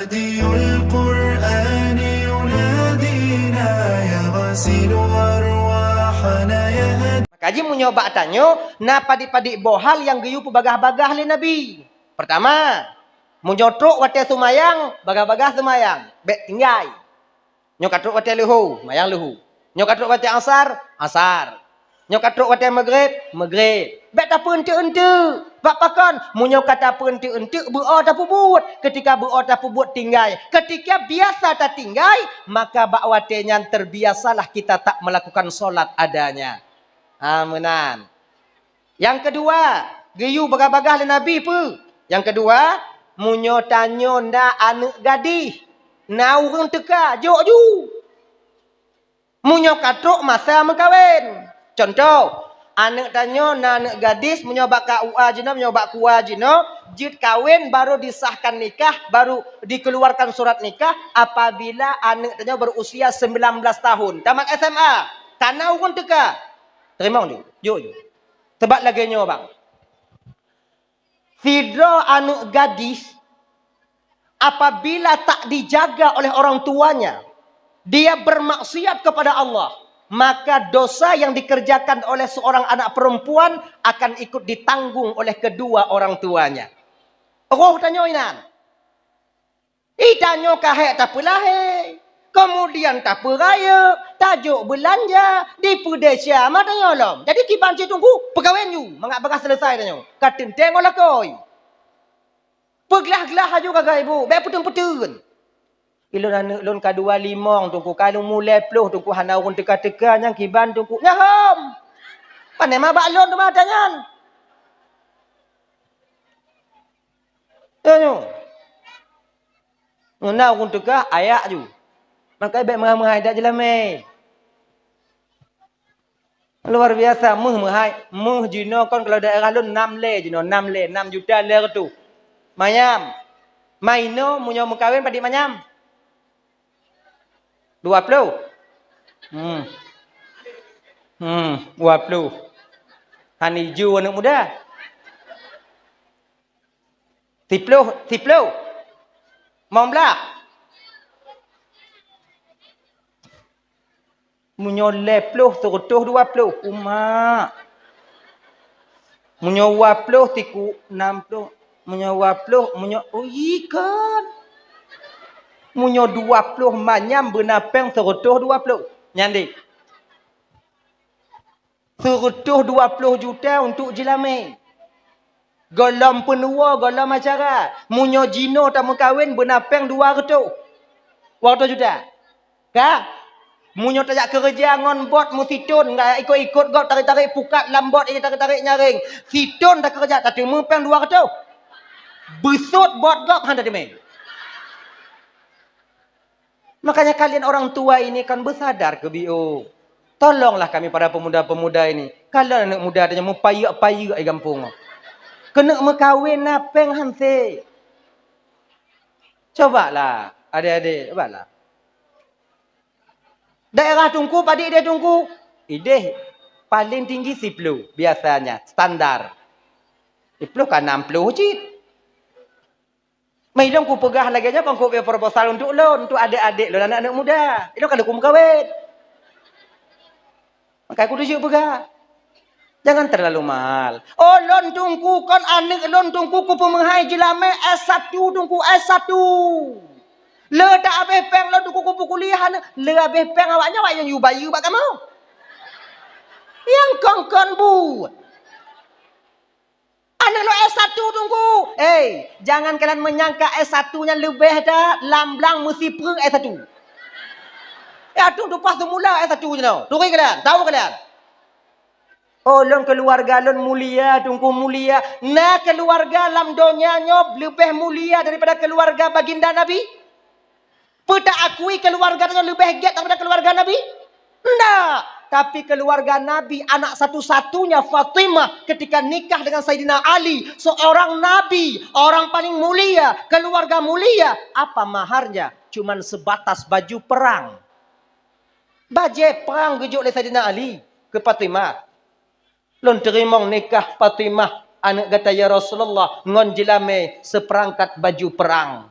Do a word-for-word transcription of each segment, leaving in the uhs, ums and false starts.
هدي القرآن ينادينا، يغسل أرواحنا، يهدي. Maka jih meunyoe bak tanyoe, na padit-padit boh hal nyang geuyue peubagah-bagah lé Nabi. Peurtama, meunyoe trok watée seumayang, bagah-bagah seumayang, bék tinggai. Nyoe ka trok watée leuhô, mayang leuhô. Nyoe ka trok watée asar, asar. Nyoe ka trok watée maghrib, maghrib. Bék tapeueunteuk-eunteuk. Bak pakon? Meunyoe ka tapeueunteuk-eunteuk, beuo tapeubuet. Ketika beuo tapeubuet tinggai. Ketika biasa tatinggai, maka bak watée nyan terbiasalah kita tak melakukan solat adanya. Ha, meunan. Nyang keudua, geuyue bagah-bagah lé Nabi peue? Nyang keudua, meunyoe tanyoe na aneuëk gadih, na ureuëng teuka, jok ju. Meunyoe ka trok masa meukawen. Contoh, aneuëk tanyoe na aneuëk gadis, meunyoe bak K U A jinoe, meunyoe bak K U A jinoe, jeuet kawen baru disahkan nikah, baru dikeluarkan surat nikah apabila aneuëk tanyoe berusia sembilan belas tahun, tamat S M A. Ka na ureuëng teuka. Teurimong ju, jok ju. Sabab lagée nyoe, bang. Sidroe aneuëk gadis, apabila tak dijaga oleh orang tuanya, dia bermaksiat kepada Allah, maka dosa yang dikerjakan oleh seorang anak perempuan akan ikut ditanggung oleh kedua orang tuanya. Roh tanyoe inan. Ih, tanyoe ka hék tapeulahé, kemudian tapeurayeuk, tajok beulanja, dipeudesya, ma tanyoe lom. Jadi kiban cit teungku, peukawen ju, mangat bagah seuleusoe tanyoe. Ka teuntée ngon lakoe. Peuglah-glah laju gagai bu, bék peuteun-peuteun. Ilôn aneuëk lôn ka dua limong teungku, ka lôn mulai ploh teungku, hana ureuëng teuka-teuka nyang kiban teungku. Nyan hom. Pane ma bak lôn teuma ata nyan. Tanyoe. Meuna ureuëng teuka, ayak ju. Maka bék meuhai-meuhai dak jeulamé. Luar biasa, meuh meuhai. Meuh jinoe kon kalau daerah lôn nam lé jinoe, nam lé, nam juta lé reutôh. Manyam. Mainoe meunyoe meukawen padit manyam? Dua ploh. Hmm. Hmm, dua ploh. Hana ju aneuëk muda. Siploh, siploh. Limong blaih. Meunyoe lhée ploh, seureutôh dua ploh. Umak. Meunyoe dua ploh, siku nam ploh. Meunyoe dua ploh, meunyoe, oh, ikon. Meunyoe dua ploh manyam beuna péng seureutôh dua ploh. Nyan deh. Seureutôh dua ploh juta untuk jeulamé. Gohlom peunuwoe, gohlom acara. Meunyoe jinoe tameukawen beuna péng dua reutôh. Dua reutôh juta. Ka? Meunyoe tajak keureuja ngon bot meusiton, nggak ikot-ikot gob, tarék-tarék pukat lam bot, eh, tarék-tarék nyaréng. Siton takeureuja, tateumé péng dua reutôh. Beusôt bot gob, han tateumé. Makanya kalian orang tua ini kan bersadar ke biu. Tolonglah kami para pemuda-pemuda ini. Kalau anak muda ada yang mupayek-payek di kampung. Kena meukawen na péng hanse. Cobalah, adik-adik, cobalah. Daerah Teungku, padit ideh Teungku? Ideh paling tinggi siploh biasanya, standar. Siploh ka nam ploh cit. Meuilong kupeugah lagée nyoe kon keu proposal untuk lôn, untuk adék-adék lôn, aneuk-aneuk muda. Ilôn ka lheueh kumeukawen. Maka kutuju peugah, jangan terlalu mahal. Oh, lôn Teungku, kon aneuk lôn Teungku, kupeumeuhai jeulamé S satu Teungku, S satu. Le dak abéh péng lôn Teungku kupeukuliah aneuk, le abéh péng awaknyan awak nyang yue bayeue bak kamoe. Nyang kon-kon buet. Aneuk lôn S satu Teungku. Hei, jangan kalian menyangka S satu nyan leubeh that, lam blang meusipreueng S satu. Ya, tu tumpah semula S satu nyoe. Turi kalian, tahu kalian. Oh, lôn keuluwarga lôn mulia, Teungku mulia. Na keuluwarga lam donya nyoe leubeh mulia daripada keuluwarga baginda Nabi? Peue ta akui keuluwarga tanyoe leubeh gét daripada keuluwarga Nabi? Ndak. Tapi keuluwarga Nabi, anak satu-satunya Fatimah, ketika nikah dengan Saidina Ali, seorang nabi, orang paling mulia, keuluwarga mulia, apa maharnya? Cuman sebatas baju perang. Bajée prang geujok lé Saidina Ali keu Fatimah. Lôn teurimong nikah Fatimah, aneuk gata ya Rasulullah, ngon jeulamé seupeurangkat baju perang.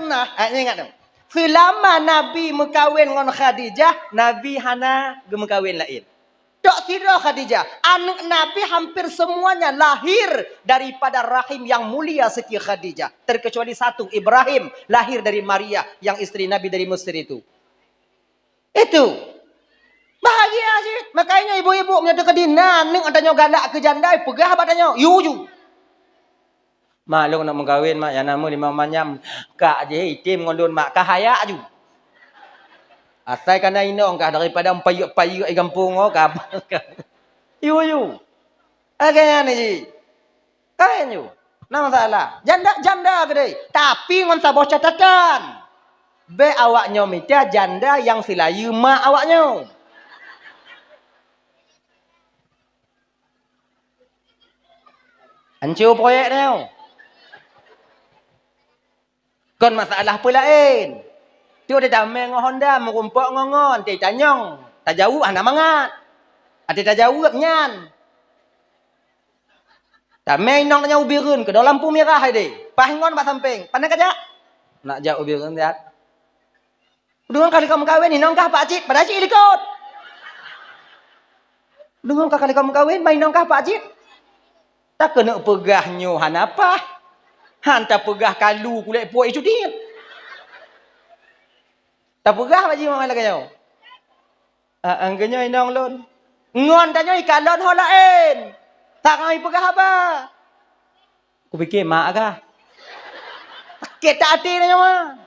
pernah, eh, ingat tu. Selama Nabi meukawen ngon Khadijah, Nabi hana geumeukawen laén. Tok sidroe Khadijah, aneuk Nabi hampir semuanya lahir daripada rahim yang mulia Siti Khadijah, terkecuali satu, Ibrahim, lahir dari Maria yang istri Nabi dari Mesir itu. Itu. Bahagia cit. Makanya ibu-ibu meunyoe teukeudi na aneuk tanyoe galak keu janda, peugah bak tanyoe, "Yu ju." Mak, lôn nak meukawen, mak, nyang na meu limong manyam. Kak jih item ngon lôn, mak, ka hayak ju. Asai ka na inong kah daripada payek-payek di gampông, oh, ka. Yu, yu. Lagèe nyan ji. Kan yu. Na masalah. Janda, janda keudéh. Tapi ngon saboh catatan. Bèk awak nyoe mita janda nyang silayeue mak awak nyoe. Hanco proyek nyoe. Kon masalah peue laén. Tiep tamé ngon honda, meurumpok ngon ngon, teuh tanyong, tajaweueb hana mangat. Até tajaweueb nyan. Tamé inong nyan u Bireuen, keudong lampu mirah deh. Paih ngon bak sampéng. Pane kajak? Nak jak u Bireuen siat. Deungon ka likot meukawen, inong kah pak cit, padahai cit likot. Deungon ka likot meukawen, ma inong kah pak cit. Takeuneuk peugah nyoe hana paih. Han tapeugah kalu kulét puet icut tiep. Tapeugah bak jih mama lagée nyoe. Ah, ah, geunyoe inong lôn. Ngon tanyoe ikalon ho laén. Tak ngai peugah haba. Kupike mak kah. Sakét até tanyoe mah.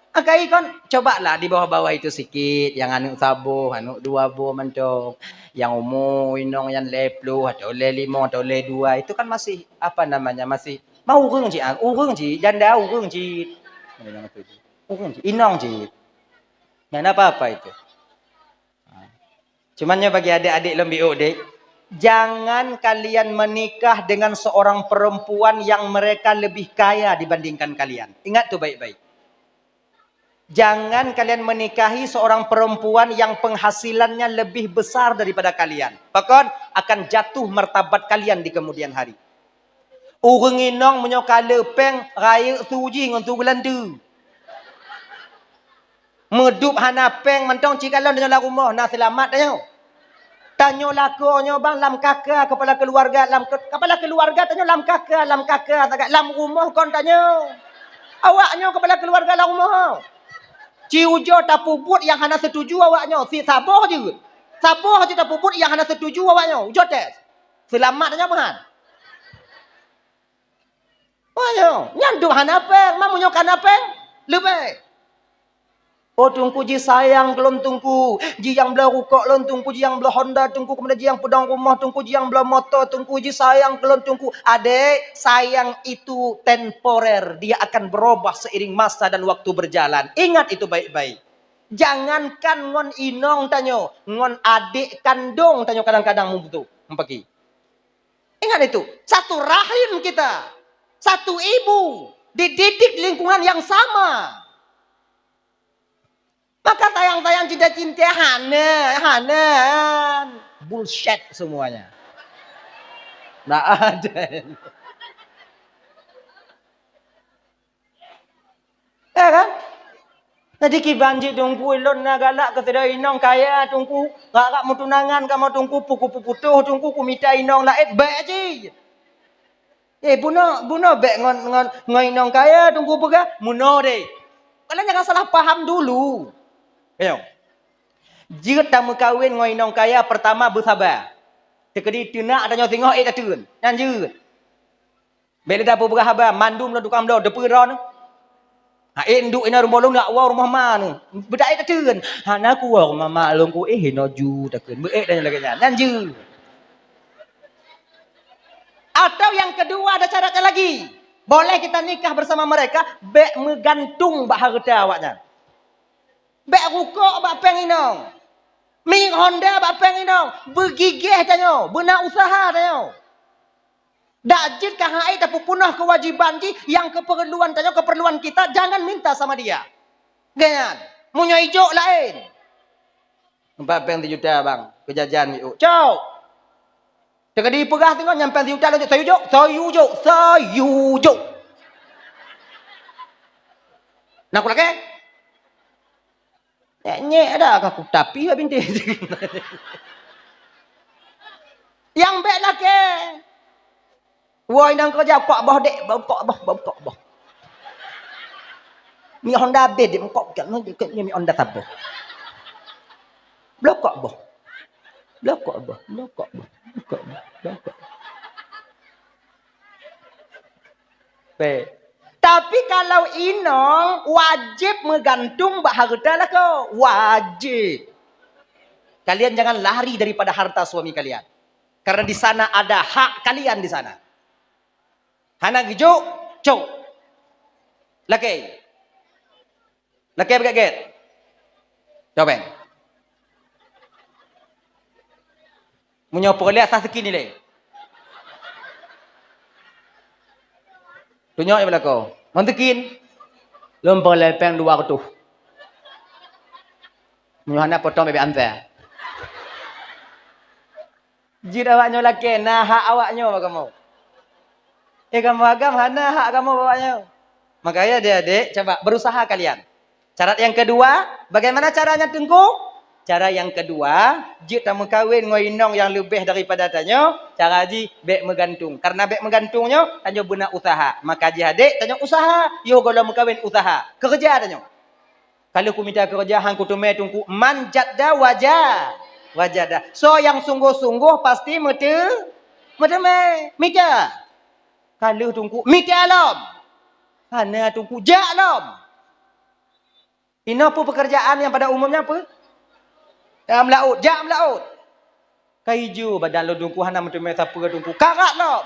Akai kon, cobalah di bawah-bawah itu sikit, yang aneuk saboh, aneuk dua boh mantong, yang umu inong nyan lhée ploh atau lhée limong atau lhée dua, itu kan masih, apa namanya, masih mau ureueng cit, ah, ureueng cit, janda ureueng cit. Ureueng cit, inong cit. Nyan apa-apa itu. Cuman nyoe bagi adik-adik lôn biôk deh, jangan kalian menikah dengan seorang perempuan yang mereka lebih kaya dibandingkan kalian. Ingat tu baik-baik. Jangan kalian menikahi seorang perempuan yang penghasilannya lebih besar daripada kalian. Pakon? Akan jatuh martabat kalian di kemudian hari. Ureueng inong meunyoe ka le péng, rayeuk su jih ngon su geulanteue. Meudup hana péng mantong, ci kalon tanyoe lam rumoh, na seulamat tanyoe. Tanyoe lakoe nyoe bang lam K K kepala keuluwarga, lam ke-, kepala keuluwarga tanyoe lam K K, lam K K sagai, lam rumoh kon tanyoe. Awak nyoe kepala keuluwarga lam rumoh. Ci ujoe tapeubuet nyang hana seutuju awak nyoe, si saboh jeuet. Saboh jeuet tapeubuet nyang hana seutuju awak nyoe. Ujoe tes. Seulamat tanyoe meuhan. Wah, nyoe, nyan duek hana péng, ma meunyoe ka na péng, leubeh. Oh, Teungku jisayang keu lôn, Teungku. Jiyang bloe rukok lôn, Teungku, jiyang bloe honda, Teungku, keumudian jiyang peudong rumoh, Teungku, jiyang bloe moto, Teungku, jisayang keu lôn, Teungku. Adék, sayang itu temporer, dia akan berubah seiring masa dan waktu berjalan. Ingat itu baik-baik. Jangankan ngon inong tanyoe, ngon adék kandong tanyoe kadang-kadang meubeutôi, meupaké. Ingat itu, satu rahim kita, satu ibu, dididik di lingkungan yang sama. Maka sayang-sayang, cinta-cinta, hana, hana. Bullshit semuanya. Ndak ada. Ya kan? Jadi kiban jih Teungku, lôn na galak keu sidroe inong kaya Teungku, rab-rab meutunangan kamoe Teungku, pu-, ku-, pu-, putôh Teungku, kumita inong laén, bék jih. Eh, bunoe, bunoe bék ngon, ngon, ngon inong kaya Teungku peugah, bunoe deh. Kalian jangan salah paham dulu. Ayo. Jeuet tameukawen ngon inong kaya, pertama beusaba. Teukeudi teunak tanyoe singoh ék tateun. Nyan jeuet. Bék lé tapeupeugah haba, mandum lôn tukang bloe, deupeue droeneuh. Ha, ék nduek inoe rumoh lôn, nak woe rumoh ma neuh. Beudak ék tateun. Hana kuwoe rumoh ma lôn ku, éh, inoe ju takheun. Beuék dan lagée nyan. Nyan jeuet. Atau yang kedua, ada syaratnya lagi. Boleh kita nikah bersama mereka, bék meugantung bak hareuta awaknyan. Bék rukok bak péng inong. Miet honda bak péng inong. Beugigeh tanyoe, beuna useuha tanyoe. Dak jeuet ka hai tapeupunoh keuwajéban jih nyang keupeurluan tanyoe, keupeurluan kita, jangan minta sama dia. Geuyan, meunyoe ijok laén. Empat péng sijuta bang, keujajan miôk. Cok! Teukeudi peugah teungoh nyan péng sijuta lôn jok, sayujok, sayujok, sayujok. Nah, kulakée. Nyek-nyek ada ka kutapi bak bintéh. Nyang bék lakée. Woi, nyang keureuja kok boh dek, boh kok boh, boh kok boh. Miôk honda abéh dek, kok, kok, kok, miôk honda saboh. Blokok boh. Blokok boh, blokok boh, blokok boh, blokok. Pe. Tapi kalau inong, wajéb meugantung bak hareuta lakoe. Wajéb. Kalian jangan lari daripada harta suami kalian. Karena di sana ada hak kalian di sana. Hana geujok, cok. Lakée. Lakée beugét-gét. Coba. Meunyoe peureulée asah sikit nilai. Tunyok nyang beulakô. Meutekin, lôn peureulée péng dua reutôh. Meunyoe hana potong bebek anta. Jeuet awak nyoe lakée, na hak awak nyoe bak kamoe. Eh, kamoe agam hana hak kamoe bak awak nyoe. Makanya adék-adék, coba berusaha kalian. Syarat yang kedua, bagaimana caranya, Teungku? Cara yang kedua, jeuet tameukawen ngon inong nyang leubeh daripada tanyoe, cara jih bék meugantung. Karena bék meugantung nyoe, tanyoe beuna usaha. Maka jih adék, tanyoe usaha, yoh gohlom meukawen usaha. Keureuja tanyoe. Ka lheueh kumita keureuja, han kuteumé Teungku, man jadda waja-, wajada. Soe nyang sunggoh-sunggoh pasti meute-, meuteumé. Mita. Ka lheueh Teungku, mita lom. Hana Teungku, jak lom. Inoe peue pekerjaan nyang pada umumnya peue? Ya, meulaôt, jak meulaôt. Ka ijo badan lôn Teungku, hana meuteumé sapeue Teungku. Karat lom.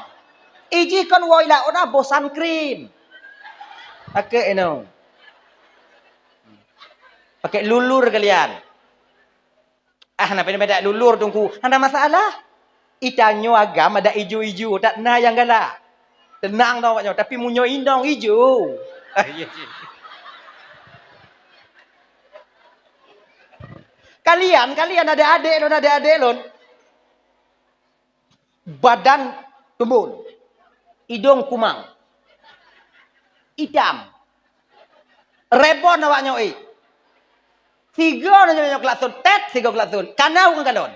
Iji kon woe laôt na boh sun cream. Pakai inoe. Pakai lulur kalian. Ah, na pih beda lulur Teungku. Hana masalah. Itanyoe agam ada ijo-ijo, tak na nyang galak. Teunang dong awak nyoe, tapi meunyoe inong ijo. Kalian, kalian adék-adék lôn, adék-adék lôn. Badan tumbon. Idong kumang. Itam. Rebon awak nyoe, eh. Sigoe nyoe, nyoe klakson, tet, sigoe klakson. Kana ureueng kalon.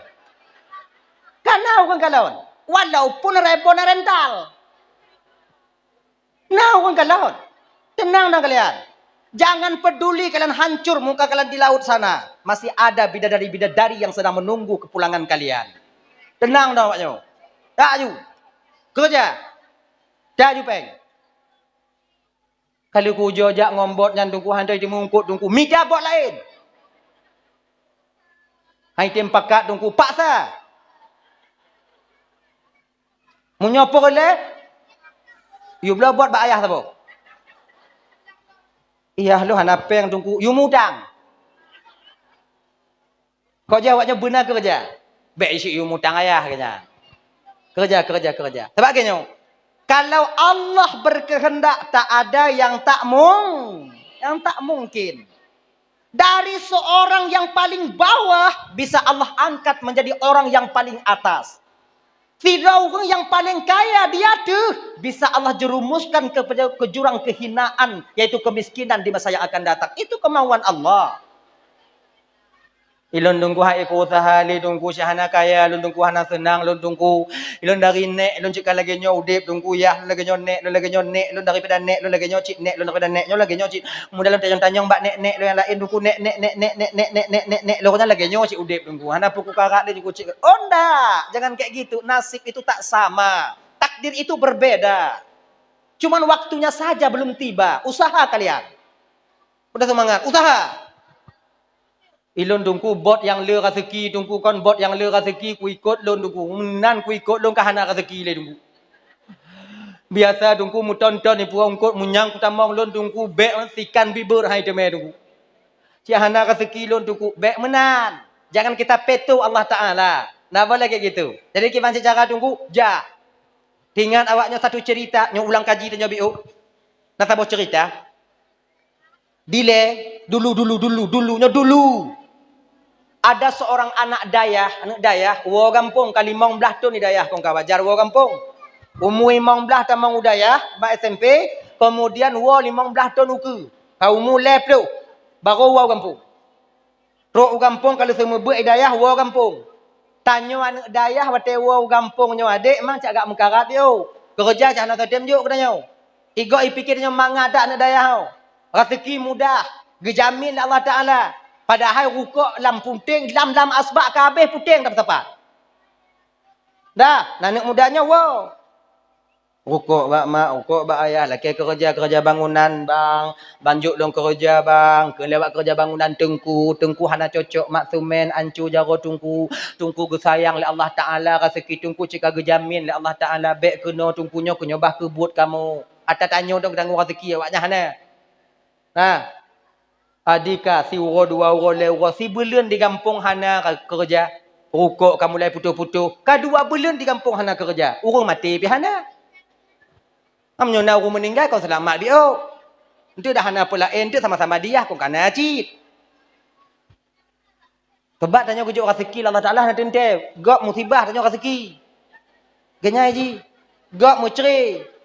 Kana ureueng kalon. Walaupun rebon rental. Na ureueng kalon. Tenang na kalian. Jangan peduli kalian hancur muka kalian di laut sana. Masih ada bidadari-bidadari yang sedang menunggu kepulangan kalian. Tenang dah awak nyoe. Tak aju. Kerja. Tak aju péng. Ka lheueh kujoe jak ngon bot nyan Teungku, hana teumé eungkot Teungku, mita bot laén. Hai tem pakat Teungku, paksa. Meunyoe peureulée, yue bloe bot bak ayah saboh. Ayah lôn hana péng Teungku, yue mutang. Kok jawab nyoe beuna keureuja. Bék isu yue mutang ayah keu nyan. Keureuja, keureuja, keureuja. Sabab keu nyoe, kalau Allah berkehendak, tak ada yang tak mung-, yang tak mungkin. Dari seorang yang paling bawah bisa Allah angkat menjadi orang yang paling atas. Sidroe ureueng nyang paleng kaya di ateueh bisa Allah jerumuskan keupada, keu jurang keuhinaan, yaitu keumiskinan di masa nyang akan datang. Itu keumauan Allah. Ilôn Teungku hai peuusaha lé Teungku, cit hana kaya lôn Teungku, hana seunang lôn Teungku. Ilôn dari nék lôn cit ka lagée nyoe udeb Teungku, yah lôn lagée nyoe nék lôn, lagée nyoe nék lôn, daripada nék lôn lagée nyoe cit nék lôn, daripada nék nyoe lagée nyoe cit. Mudah lôn tanyong-tanyong bak nék-nék lôn nyang laén Teungku, nék, nék, nék, lôn nyan lagée nyoe cit udeb Teungku. Hana peue kukarat lé Teungku cit. Oh ndak, jangan kayak gitu. Nasib itu tak sama. Takdir itu berbeda. Cuman waktunya saja belum tiba. Usaha kalian. Udah semangat, usaha. Ilôn Teungku bot nyang le raseuki Teungku, kon bot nyang le raseuki kuikot lôn Teungku. Meunan kuikot lôn ka hana raseuki lé Teungku. Biasa Teungku meuton-ton ipeue eungkot, meunyang kutamong lôn Teungku, bék sikan bibeuet hai teumé Teungku. Cit hana raseuki lôn Teungku, bék meunan. Jangan kita peto Allah Taala. Na boleh kayak gitu. Jadi kiban secara Teungku, ja. Ingat awak nyoe satu cerita, nyoe ulang kaji tanyoe biôh. Na saboh cerita. Dilée, dulu, dulu, dulu, dulu, nyoe dulu. Ada seorang anak dayah, aneuk dayah, woe gampông ka limong blaih thon di dayah kong ka wajar woe gampông. Umu limong blaih tamong u dayah, bak S M P, kemudian woe limong blaih thon ukeue. Ka umu lhée ploh, barô woe gampông. Trok u gampông ka lheueh seumeubeuet i dayah woe gampông. Tanyoe aneuk dayah watée woe u gampông nyoe adék mang cak gak meukarat yo. Keureuja cak hana teutem jok keu tanyoe. Igok ipike tanyoe mangat that aneuk dayah ho. Raseuki mudah, geujamin lé Allah Taala. Padahai rukok lam puténg, lam, lam asbak ka habéh puténg that sapat. Dah, na aneuk muda nyoe woe. Rukok bak mak, rukok bak ayah, lakée keureuja-keureuja bangunan, bang. Ban jok lôn keureuja, bang. Keu lewat keureuja bangunan Teungku, Teungku hana cocok mak seumén, anco jaroe Teungku. Teungku geusayang lé Allah Taala, raseuki Teungku cit ka geujamin lé Allah Taala, bék keunoe Teungku nyoe, keu nyoe bah keu buet kamoe. Ata tanyoe dong tanggong raseuki awak nyan hana. Nah. Adika siuroe dua uroe lhée uroe sibeuleuen di gampông hana keureuja. Rukok ka mulai putôh-putôh, ka dua buleuen di gampông hana keureuja. Ureuëng maté pih hana. Meunyoe na ureuëng meuninggai kon seulamat biôh. Enteuk dah hana peulaén, enteuk sama-sama diah kon kana cit. Sebab tanyoe geujok raseuki lé Allah Taala na teuntée. Gob musibah tanyoe raseuki. Geunyai jih. Gob meucre.